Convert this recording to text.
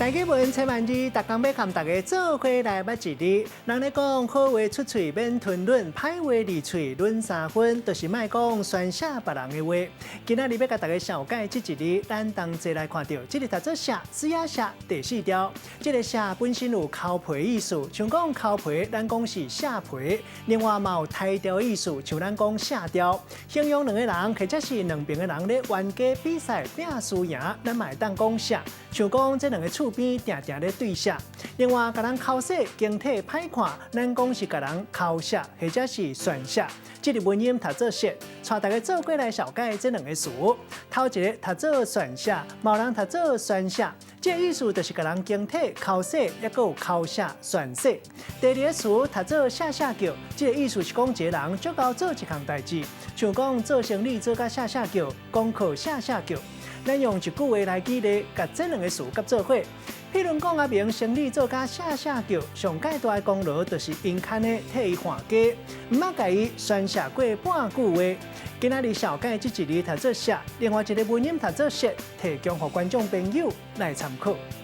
台語文千萬字，逐工欲共大家做伙來捌一字。人咧講好話出喙免吞忍，歹話離喙忍三分，就是莫講宣洩別人的話。今仔日欲共大家紹介這一字，咱同齊來看著，這个讀做卸，水仔卸第四調。這个卸本身有剾皮意思，像講剾皮，咱講是卸皮；另外嘛有刣掉意思，像咱講卸掉。形容兩个人或者是兩爿的人咧冤家比賽拚輸贏，咱嘛會當講卸。像講這兩个厝邊定定咧對卸。另外，共人剾洗形體歹看，咱講是共人剾卸或者是宣洩。這个文音讀做泄，帶大家做伙來紹介這兩个詞。頭一个讀做宣洩，嘛有人讀做宣瀉，這个意思就是共人形體剾洗，抑閣有剾卸、宣洗。第二个詞讀做卸卸叫，這个意思是講一个人足𠢕做一項代誌，像講做生理做甲卸卸叫，功課卸卸叫。咱用一句話來舉例，共這兩个詞佮做伙。譬如講阿明生理做甲卸卸叫，上蓋大的功勞就是𪜶牽的替伊換家，毋捌共伊宣洩過半句話。今仔日紹介這一字讀做卸，另外一个文音讀做泄，提供予觀眾朋友來參考。